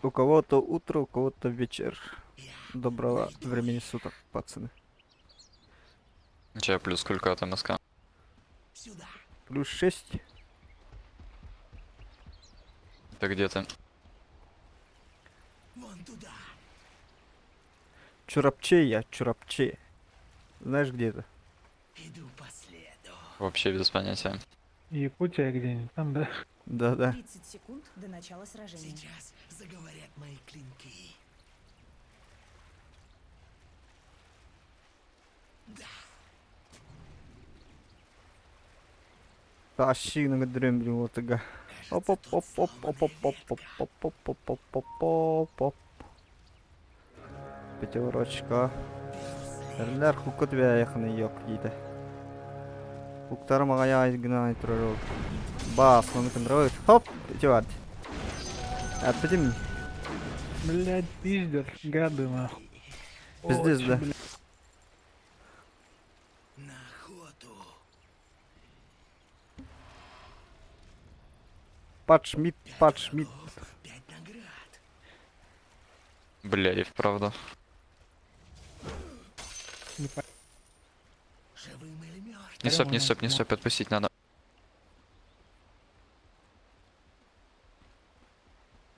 У кого-то утро, у кого-то вечер. Доброго времени суток, пацаны. У тебя плюс сколько от МСК? Плюс 6. Это где ты? Чурапче я, Чурапче. Знаешь, где это? Вообще без понятия. Якутия где-нибудь там, да? Да-да. 30 секунд до начала сражения. Сейчас заговорят мои клинки. Тащи на дрем, вот ага. Оп оп оп оп оп оп оп оп оп оп оп оп оп оп оп. Пятерочка. Эрлер хукка түбэйэхны yok диде. Хуктарым ағая гына турар ол. Бас, оны кындырып. Хоп, чуват. Атпетим. Блядь, пиздец, гады нахуй. Пиздец, Очень, да. блядь. На охоту. Патшмит, патшмит. Пять наград. Бля, и вправду. Не по- Живым или мертвым? Не стоп, не Прямо стоп, не на- стоп, отпустить надо.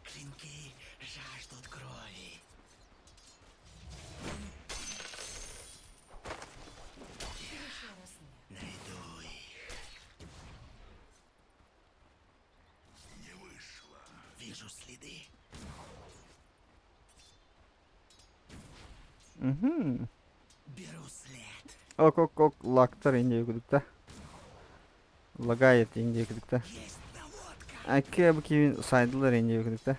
Клинки жаждут крови. Найду их. Не вышло. Вижу следы. Угу. Беру след. Ок ок ок лактар инде күдүктә. Лагает инде күдүктә. Есть наводка. Әкке бу кивин сайдылар инде күдүктә.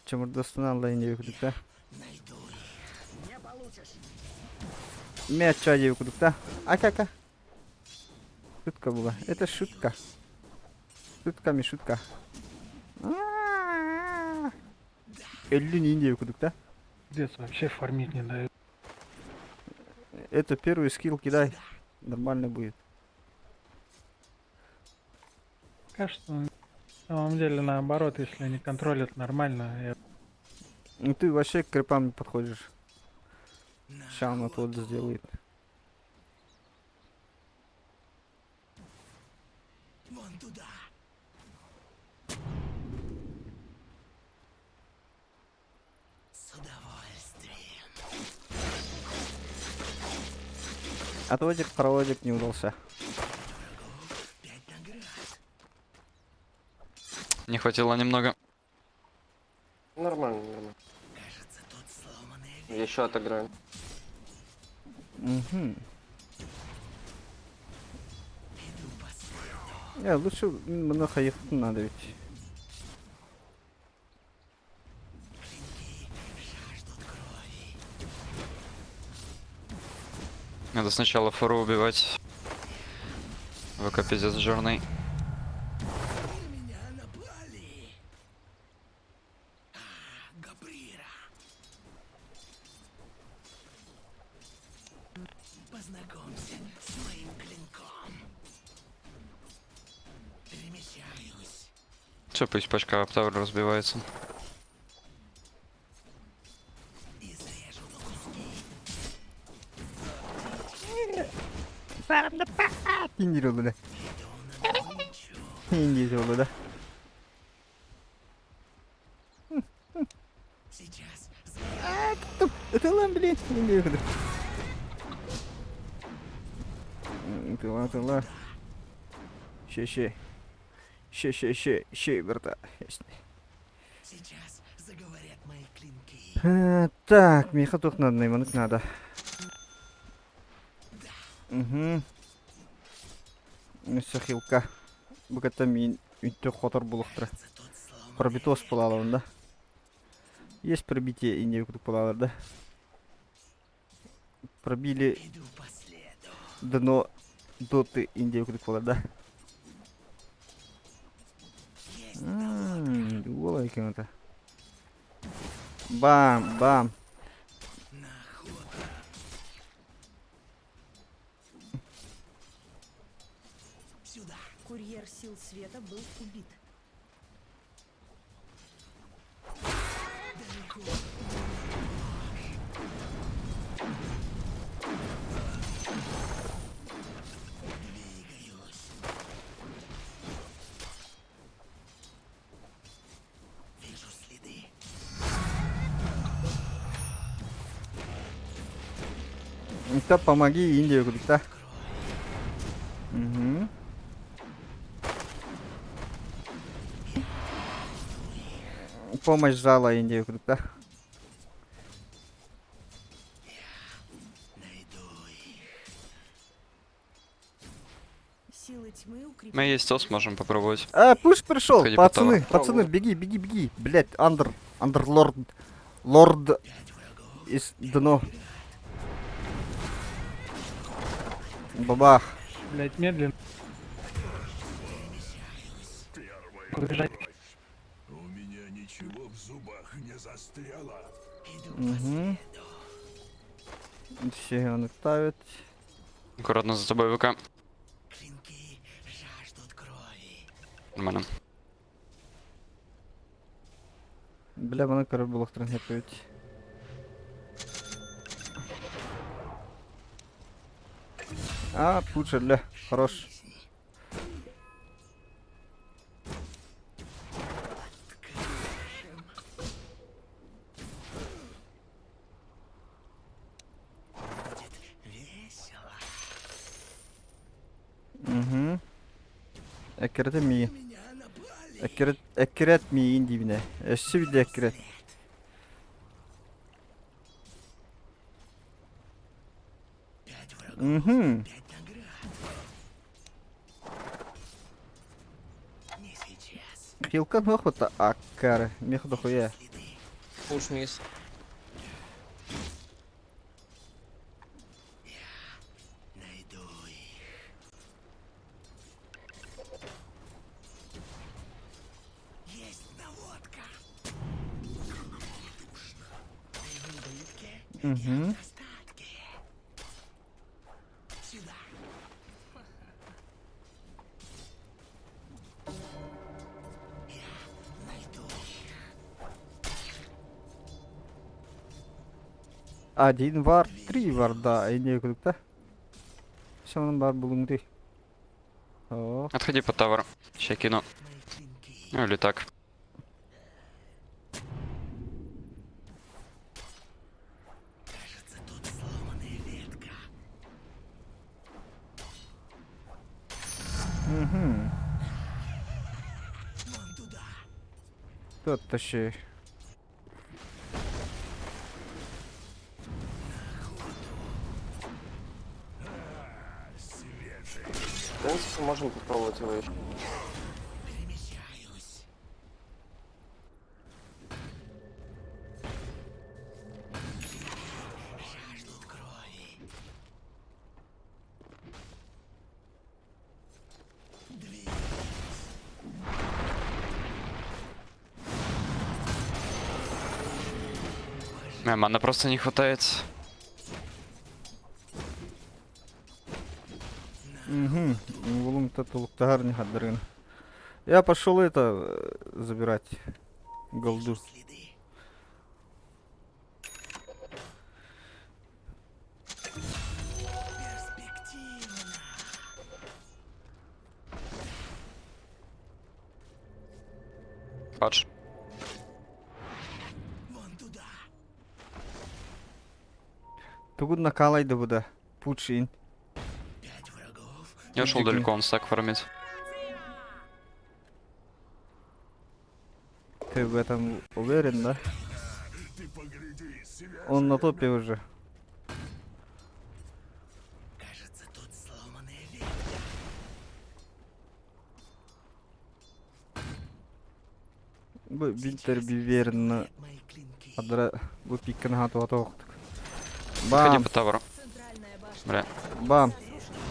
Чымырдастын алла инде күдүктә. Найду их. Не получишь. Мяча дип күдүктә. Ака ака. Шутка была. Это шутка. Шутка мишутка. Өллүн инде күдүктә. Пиздец, вообще фармить не дают. Это первый скилл кидай. Нормально будет. Кажется, на самом деле наоборот, если они контролят нормально, я Ну ты вообще к крипам не подходишь. На Сейчас он отвод охоту. сделает. Вон туда. С удовольствием. Отводик, проводик не удался. Пять наград. Не хватило немного. Нормально, нормально. Кажется, тут сломанная ветка. Еще отыграем. Угу. Иду по следу. Не, лучше много ехать надо ведь. Клинки жаждут крови. Надо сначала фору убивать. ВК пиздец жирный. На меня напали. А, Габрира. Познакомься с моим клинком. Перемещаюсь. Все, пусть пачка Аптавр разбивается. Изрежу на куски. Индир oldu да. Иду на добычу. Индир oldu да. Сейчас Это лам, блин. Индир oldu. Тыла, тыла. Ще, ще. Ще, ще, ще, ще, брата. Сейчас заговорят мои клинки. Так, меха тут надо, найманок надо. Угу. Сахилка. Бүгәтә мин үтте хотор булыктыра. Кажется, тут сломанная Пробитос ветка. булалар да. Есть пробитие и не көтүп булалар да. Пробили Иду по следу. дно доты инде көтүп булар да. Есть наводка. Була икән это. Бам, бам. На охоту. Сюда. Курьер сил света был убит. Это помоги Индия кудукта. Угу. Помощь зала Индия кудукта. Силы тьмы укрепили. Мы есть ТОС, можем попробовать. А, пуш пришел, Сходи по пацаны, товару. пацаны, беги, беги, беги. Блять, андер, андерлорд, лорд из дно. Бабах. Блять, медленно. Побежать. У меня ничего в зубах не застряло. Угу. Все, он ставит. Аккуратно за тобой ВК. Клинки жаждут крови. Нормально. Бля, маны көрөр буолуохтарын сөп эбит. А, пуч өллө. Хорош. Будет весело. Угу. Эккирэтэ миигин. Меня напали. Эккирэт, эккирэт миигин диибинэ. Өссө биирдэ эккирэт. Пять врагов, Угу. пять наград. Не сейчас. Хилка нохота аккары. Мех дохуя. Следы. Пуш мисс. Найду их. Есть наводка. Ты в убытке, я Угу. в достатке. Сюда. Я найду их. Один вар, три варда. Инде кудукта. Шаман бар булуңды. О, Отходи под тавер. Ща кину. Мои клинки. Ну или так. Кажется, тут сломанная ветка. Угу. Вон туда. Тут тащи. В принципе, можем попробовать его еще. Перемещаюсь. Жаждут крови. Двигаюсь. Мана просто не хватает. Угу. Булуң татулуктар не хадрын. Я пошел это забирать голду. Вижу следы. Перспективно. Падж. Вон туда. Тугун накалайды буда. Пучин. Пять врагов. Я ушел Дикий. далеко, он стак фармит. Ты в этом уверен, да? Ты погляди, свежий. Он на топе уже. Кажется, тут сломанная ветка. Бу бинтер биверн Мои клинки. адра бу пиккен хату атоқтык. Отходи Бам, по таверу. Центральная башня Бля. бам. разрушена.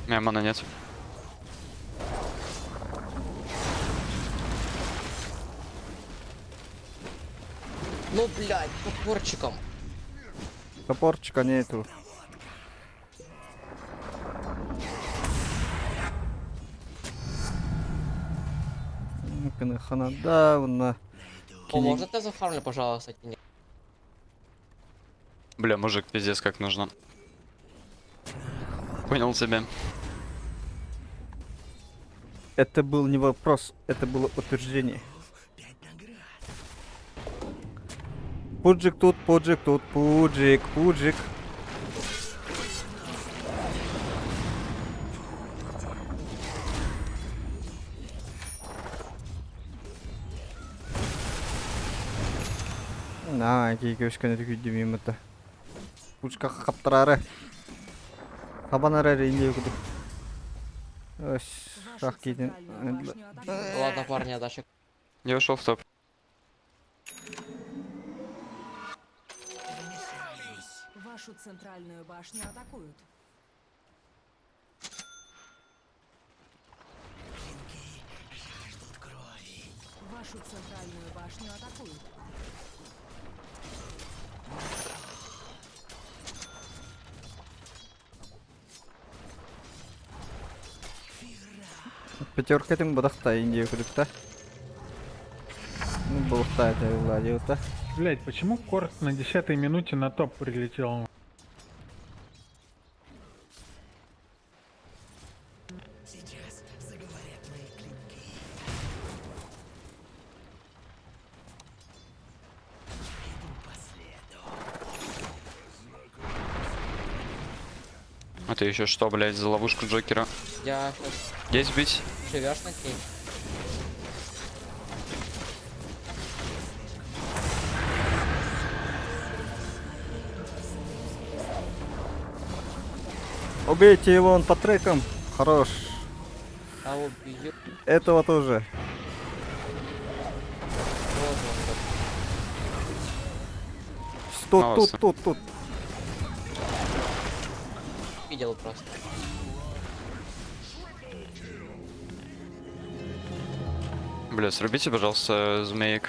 У меня маны нет. Ну, блядь, топорчиком. Топорчика нету. Ханада, уонна О, можно ты зафармлю, пожалуйста, тени? Бля, мужик, пиздец, как нужно. Понял тебя. Это был не вопрос, это было утверждение. Пуджик тут, пуджик тут, пуджик, пуджик. На, кийкөшкөн күйдүм это. Пучка хаптарары. Хабанары рейнде кудук. Вашу Шах кейден. центральную башню атакуют. Ладно, парни, я дальше. Я ушел в топ. Вашу центральную башню атакуют. Вашу центральную башню атакуют. Пятерка этим бодахта индия кудукта. Ну, болухта это владеута. Блять, почему Корт на десятой минуте на топ прилетел? Сейчас заговорят мои клинки. Иду по следу. А ты еще что, блядь, за ловушку Джокера? Я сейчас Здесь бить? живешь на тень. Убейте его, он по трекам. Хорош. А убью. Этого тоже. Вот он, вот. Тут, Молодцы. тут, тут, тут. Видел просто. Бля, срубите, пожалуйста, змеек.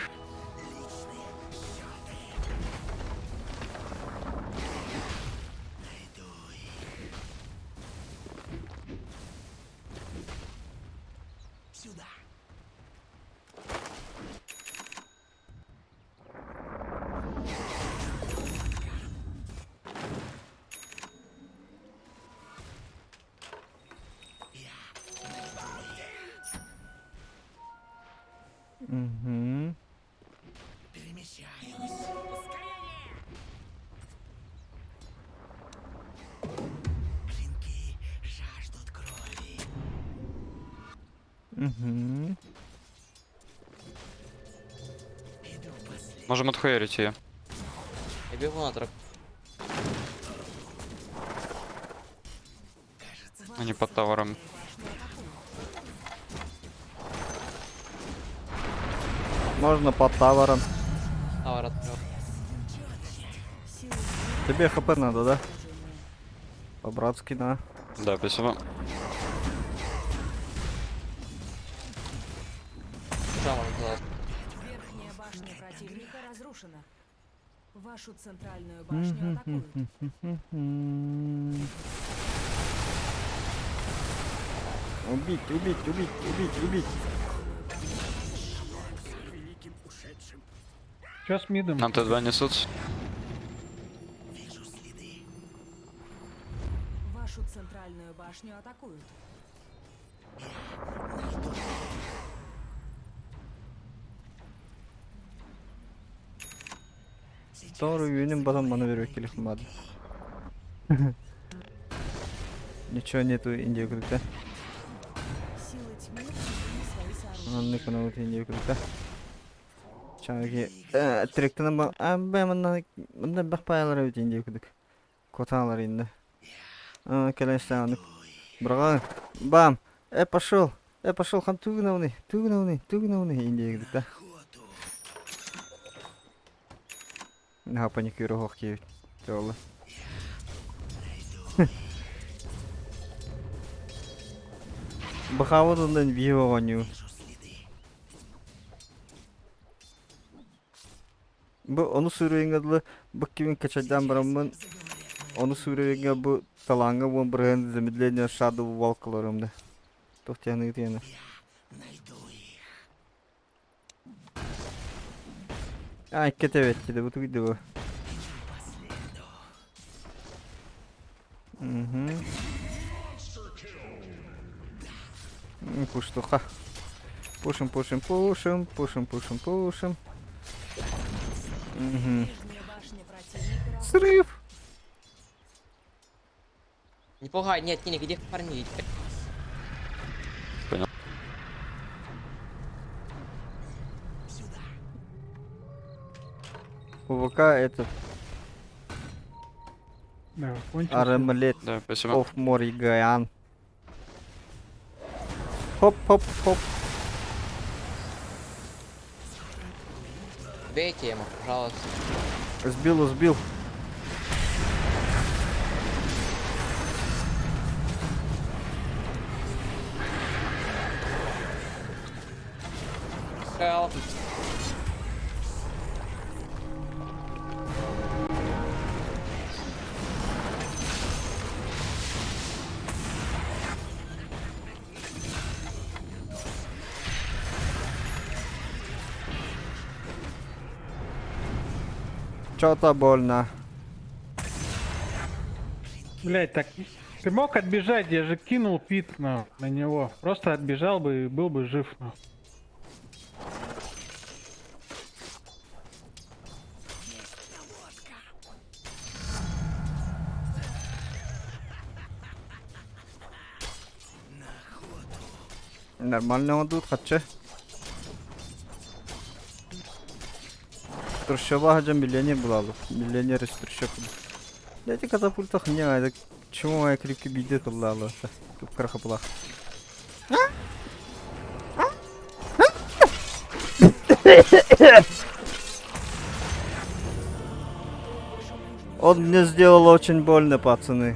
Сюда. Угу. Перемещаюсь. Клинки жаждут крови. Угу. Иду по следу. Можем отхуярить ее. Я бегу на трак. Вашу Они под тавером. центральную башню атакуют. Можно под тавером. Тавер открыл. Силы Тебе хп надо, да? сражения. По-братски, на. Да, спасибо. Шаман взял. Верхняя башня противника разрушена. Вашу центральную башню атакуют. Убить, убить, убить, убить, убить. Че с мидом? Нам Т2 несут. Вижу следы. Вашу центральную башню атакуют. Doğru үйүнүн батан мана бербек келих мады. Ничего нету Индия күлүктө. Силы тьмы укрепили свои сооружения. Анны каналы Индия күлүктө. Чаги тректен ба абе мында мында бак паялар бит Индия күлүк. Коталар инде. А келесте Брага бам. Э пошел. Э пошел хан тугнауны, тугнауны, тугнауны Индия күлүктө. Охоту. На паникюру хокки. Жолу. Бахавыдын био оню. Вижу следы. Бу ону суруйуҥҥа дылы бу кимин качайдаан бараммын ону суруйуҥҥа бу талааҥҥа 10% замедление Shadow Walk олорум да. Туох диэн ыытыйаны. А, икки эбэтти бу тугуйда бу. Угу. Пуштуха. Пушим, пушим, пушим, пушим, пушим, пушим. Угу. Нижняя башня противника разрушена. Срыв! Не пугай, нет, Ниник, иди фарми. иди. Понял. УВК этот Да, кончился. Армлет Да, спасибо. оф Мориган. Хоп-хоп-хоп. Бейте ему, пожалуйста. Сбил, сбил. Help. Чё-то больно. Блять, так ты мог отбежать, я же кинул пит на него. Просто отбежал бы и был бы жив. На. Нормально он тут, хачы. Трущоба хаджа миллионер была бы. Миллионер из трущоб. Дайте катапультах не, это чему моя крипки биде туллалы. Кып была. Он мне сделал очень больно, пацаны.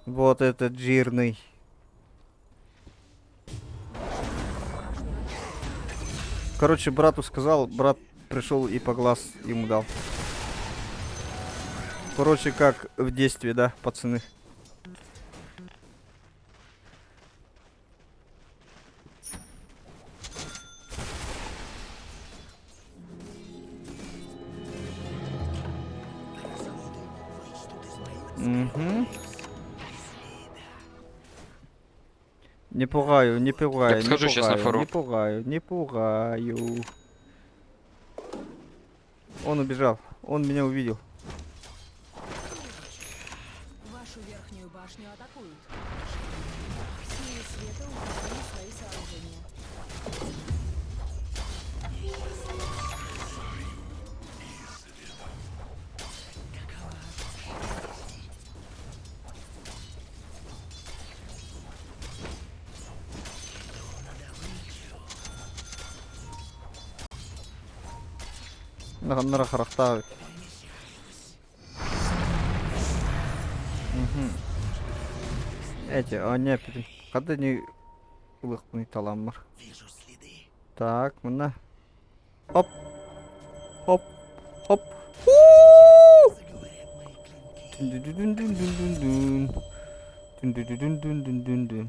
Вот этот жирный. Короче, брату сказал, брат пришел и по глаз ему дал. Короче, как в действии, да, пацаны? Угу. Не пугаю, не пугаю, Я не подхожу щас на пугаю, фору. не пугаю, не пугаю. Он убежал, он меня увидел. Вашу верхнюю башню атакуют. Силы света укрепили свои сооружения. Нара харахтаабыт. Угу. Эти, а не, Когда не ылыхпыный таламмар. Так, мына. Хоп. Хоп. Хоп. Дүн-дүн-дүн-дүн-дүн-дүн. Дүн-дүн-дүн-дүн-дүн-дүн.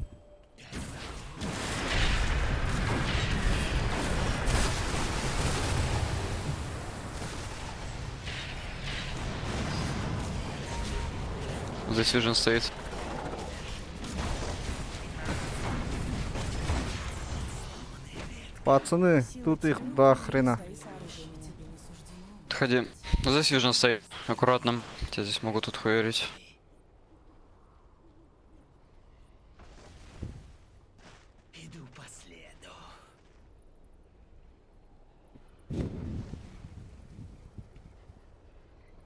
Здесь Вижен стоит. Пацаны, Силы тут их тьмы до укрепили хрена. свои сооружения. Тебе не суждено. Подходи. Здесь Вижен стоит. Аккуратно. Тебя здесь могут тут хуярить. Иду по следу.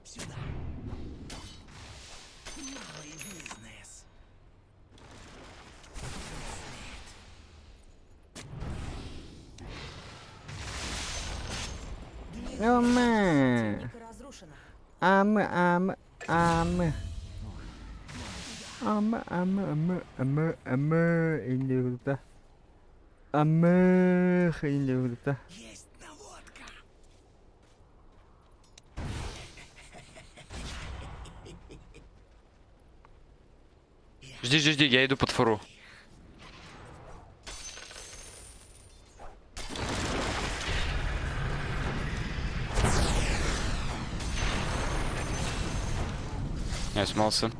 Сюда. Малый бизнес. Амэ. Противника разрушена. Амэ, амэ, амэ. Амэ, амэ, амэ, амэ, амэ. Инде Амэ, инде Есть наводка. Жди, жди, жди, я иду под фуру. Nice, молодцы.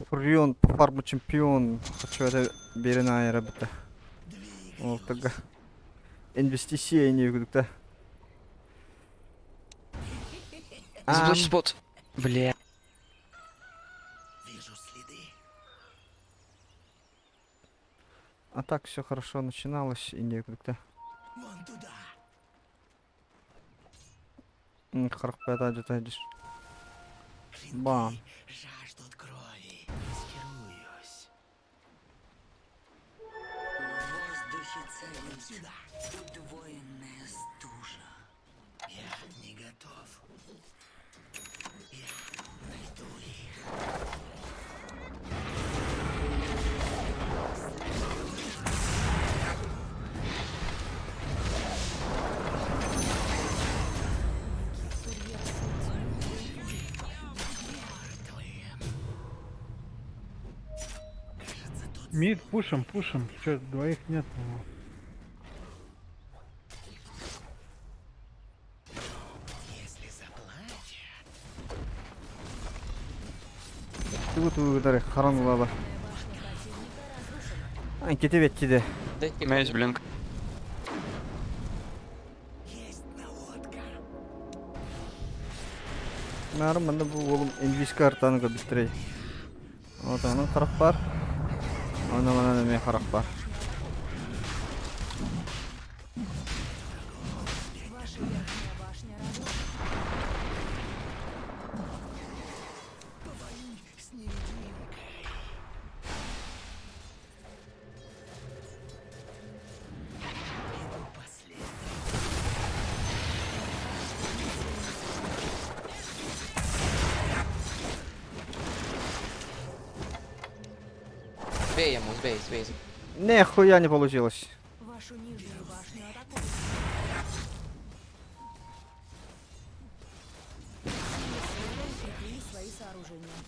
Фурион по фарму чемпион. Хочу это берина работа. Ол тага. Инвестиция не күдүктэ. Заблочь спот. Бля. Вижу следы. А так все хорошо начиналось и не күдүктэ. Вон туда. Харах жата Клинки Бам. жаждут крови. Маскируюсь. В воздухе царит Сюда. удвоенная стужа. Я не готов. Я найду их. Кажется, тут Мид, пушим, пушим. Че, двоих нет? Ну, если заплатят. Тугу тугу харан улаба. Ан кетебет тиде. Дайте У меня есть blink. Есть наводка. Нарым бу олум инвиз картаны быстрей. Вот анын харах бар. Оны мана неме харах бар. Ваша верхняя башня разрушена. Повоюй с невидимкой. Иду по следу. Сбей ему, сбей, сбей. Нихуя не получилось. Вашу нижнюю башню атакуют. Силы света укрепили свои сооружения.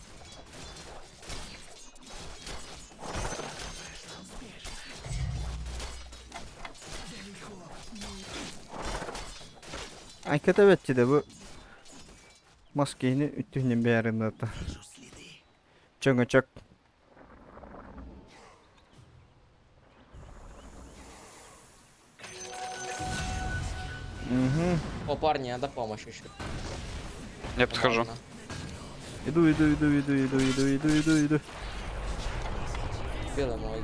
Ан кетебет тиде бу. Маскени үттүнен бәрін ата. Вижу следы. Чөңөчөк. Угу. О, парни, надо помощь еще. Я подхожу. Иду, иду, иду, иду, иду, иду, иду, иду, иду. Белый мой.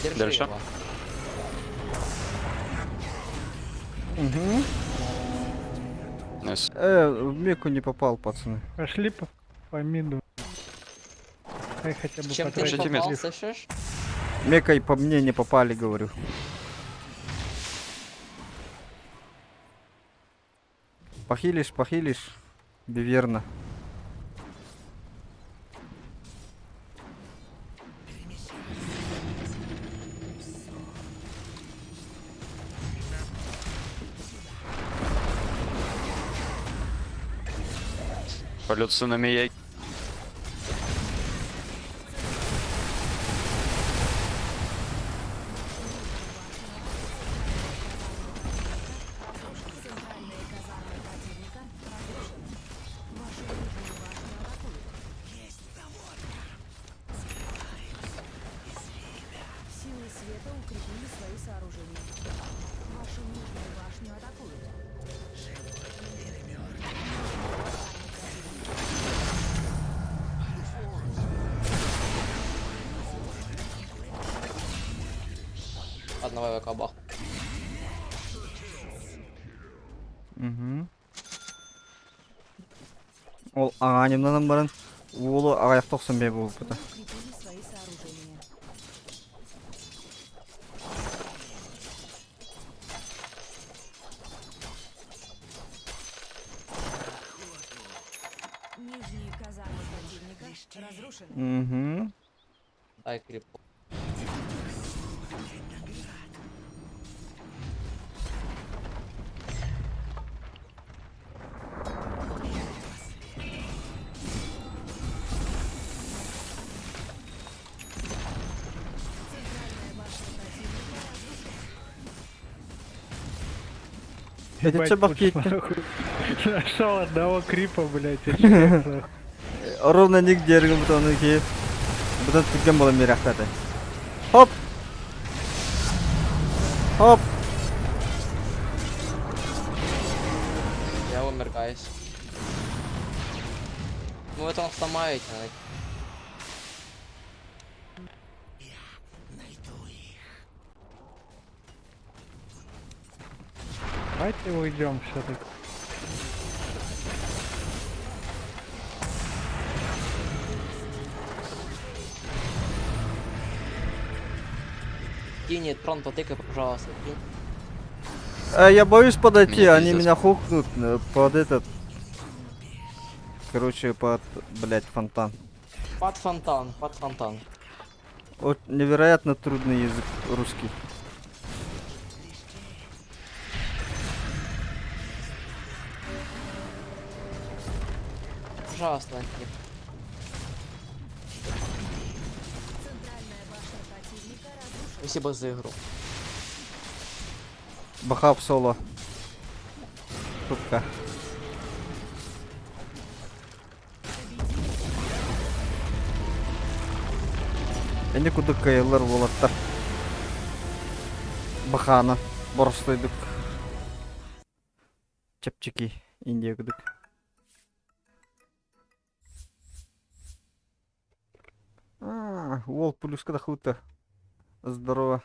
Держи Дальше. его. Угу. Nice. В меку не попал, пацаны. Пошли по миду. Дай хотя бы Чем ты потратить Держите попал, мид. слышишь? Мекой по мне не попали, говорю. Похилишь, похилишь. Биверна. Полет сына Мияги. Центральные казармы противника разрушены. Вашу нижнюю башню атакуют. Есть наводка. Силы света укрепили свои сооружения. Вашу нижнюю башню атакуют. Одного ВК бах. Угу. Ол ағанымнан баран уолу ағаяқ 95 болып бұта. Укрепили свои сооружения. Нижние казармы противника разрушены. Угу. Дай крипу. Это Ебать, чё бабки? нахуй. Нашел одного крипа, блядь, и чё, нахуй. Ровно нигде бутону ки. Бутон түргэн болон берақтады. Хоп! Хоп! Я умер, guys. Ну это он сломаете, надо. Давайте уйдем все-таки. Кинь трон потыкай, пожалуйста. Кинь. Я боюсь подойти, Меня они пиздец. меня хукнут под этот... Короче, под, блять, фонтан. Под фонтан, под фонтан. Вот невероятно трудный язык русский. Пожалуйста, не Центральная башня противника разрушена. Спасибо за игру. Бахап соло. Трубка. Эни кудук кайылар болаттар. Бахана. Борстойдук. Чепчики. Индия кудук. А, Уол плюска да хута. Здорово.